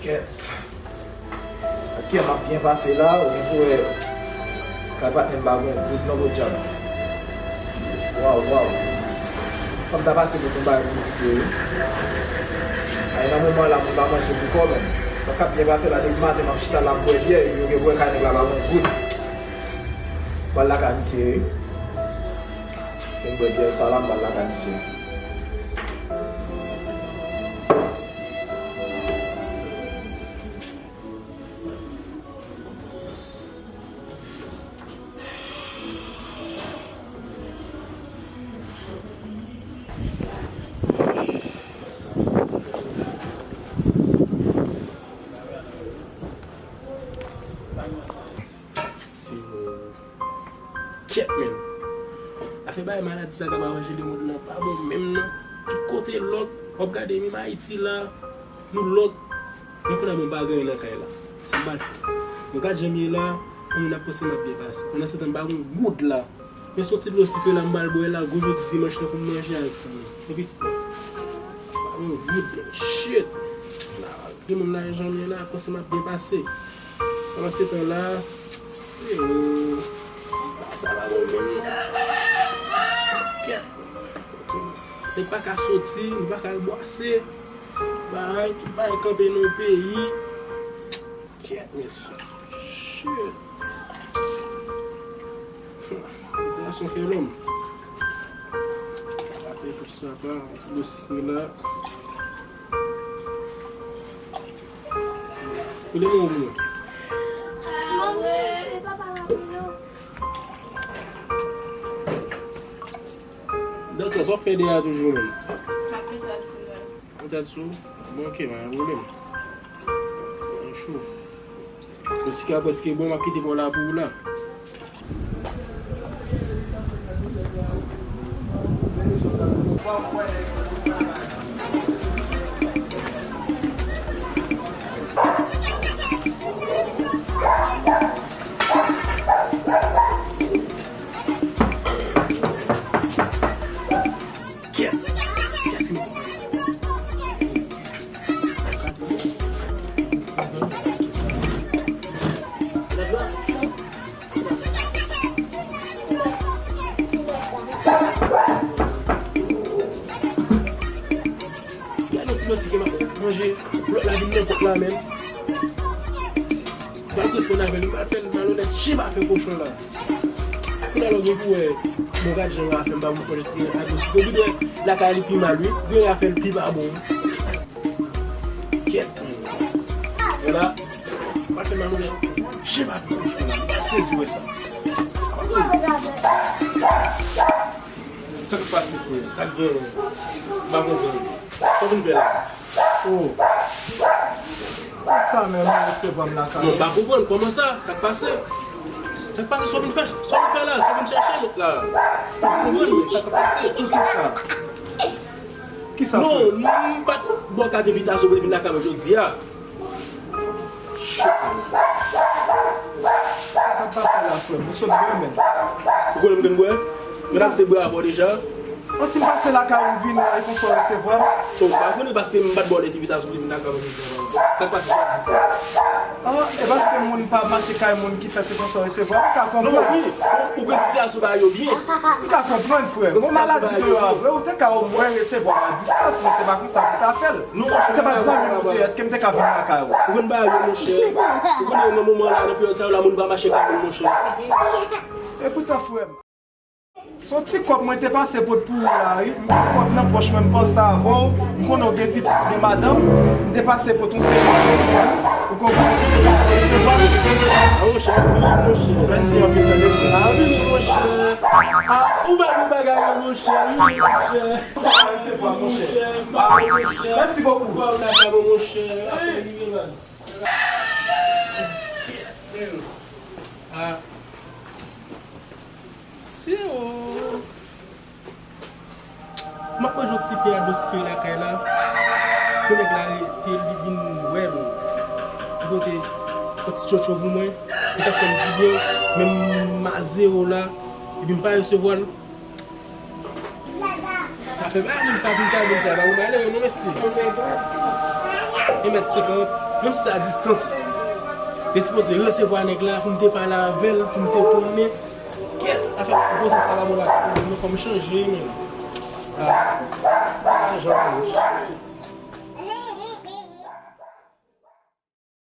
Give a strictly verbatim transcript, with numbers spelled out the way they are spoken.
Kèt. Ak kè m ap byen pase la, ou gen pou wè. Kay patnè m pa gon goud non, podyab. Waw, waw. Fò m ta pase pou tou bagay pou misye, wi. Ay, nan moman la, moun pa manje pou kò, men. Sa k ap byen pase la, depi maten, m ap chita la, m bwè byè, epi ou gen pou wè kay nèg la pa gon goud. M pral lakay misye, wi. Fin bwè byè sa la, m pral lakay misye. Kèt, men. Afè bagay maladi sa k ap aranje lemonn nan pa bon menm non. Tout kote lòk, w ap gade menm Ayiti la, nou lòk. Men kounye a m pa gen anyen nan kay la. Sa m pral fè? Bon, gad jan m ye la, yon moun ap panse m ap byen pase. Pandansetan, m pa gon goud la. Men se yon ti dlo sikre la, m pral bwè la, gwo jodi dimanch lan pou m manje avèk fanmi. Men pitit mwen. M pa gon goud, men shit. La, gen moun la, jan m ye la, ap panse m ap byen pase. Pandansetan la, se ou. Bagay sa pa bon menm non. Kèt. Nèg pa ka soti, nou pa ka al bwase. Bagay, tout bagay kanpe nan yon peyi. Kèt, mesye. Shit. Sa se yon fenòm. Apre tout sa, pa, yon ti dlo sikre la. Kote mwen ou mwen? Doktè, sa w ap fè deyò a toujou menm? M ap met rad sou mwen. Met rad sou? Bon, ok, pa gen pwoblèm. Mwen cho. Dlo sikre a prèske bon, m ap kite bò la pou ou la. Kèt! Kèt, se mwen. Gade yon ti dlo sikre m ap manje, lòt la vin nan pòt la menm. M pral koresponn avè l, m pral fè l malonèt, jan m ap fè kochon la. Kounye a la ou gen pou wè, bon, gad jan yo afè m pa bon fò jis gen agresif. Ou vin wè lakay li pi mal, wi. Ou gen afè l pi pa bon, wi. Kèt. Vwala. M pa fè mal, non. Jan m ap fè kochon la. M pa sezi wè sa. Sa k pase, frè? Sa k gen? M pa konprann. Sa w vin fè la? Oh. Sa menm, ou resevwa m lakay ou? Non, m pa konprann. Kòman sa? Sa k pase? Sa k pase? Sa w vin fè, sa w vin fè la? Sa w vin chèche la? M pa konprann. Sa k pase? Poukisa? Kisa fè? Non, m pa t ba w kat envitasyon pou w te vin lakay mwen jodi a. Shit, man. Sa k ap pase la, frè m? Ou sot bwè, menm. Ou konnen m konn bwè? Mwen ap se bwè avè w deja. Bon, si m pase lakay ou, m vini la, e konsa w resevwa m? Bon, m pa konnen paske m pa t ba w lèt envitasyon pou te vin lakay mwen jodi a, papa. Sa k pase, sa k di fè? Ah, e paske moun pa mache kay moun ki fè se konsa w resevwa m, m ka konprann. Non, wi, ou, ou konn sitiyasyon bagay yo byen. M ka konprann, frè. Bon, maladi deyò a vre, ou te ka omwen resevwa m a distans, men se pa konsa pou w ta fè l. Non, se pa zanmi m ou te ye, èske m te ka vin lakay ou? Ou konn bagay yo, monchè. Ou konnen nan moman la, nan peryòd sa yo la, moun pa mache kay moun, monchè. Epoutan, frè m, se yon ti kòb mwen te pase pot pou ou la, wi. M gen kòb nan pòch mwen, m panse avè w. M konnen w gen pitit, w gen madanm. M te pase pot yon seri de kòb pou ou. Ou konprann, se konsa w resevwa m. Ah, monchè, wi, monchè. Mèsi anpil, tande, frè. Ah, wi, monchè. Ah, ou pa gen bagay yo, monchè, wi, monchè. Sa va resevwa, monchè. Mèsi bokou. Ah. Si ou. M ap manje yon ti pen a dlo sikre lakay la. Pou nèg la rete, li vin wè m. Li pote yon ti tchotcho pou mwen. Li t ap fè m dibyen. Men m a zewo la. Epi m pa resevwa l. Afè bagay moun pa vin kay moun sa, pa pou malere non, mesye. En mèt senkant. Menm si se a distans, te sipoze resevwa nèg la pou m te pale avè l, pou m te konnen. Kèt, afè pwoze sa la, bon, la, nou fò m chanje, men. Ah, se pa jan.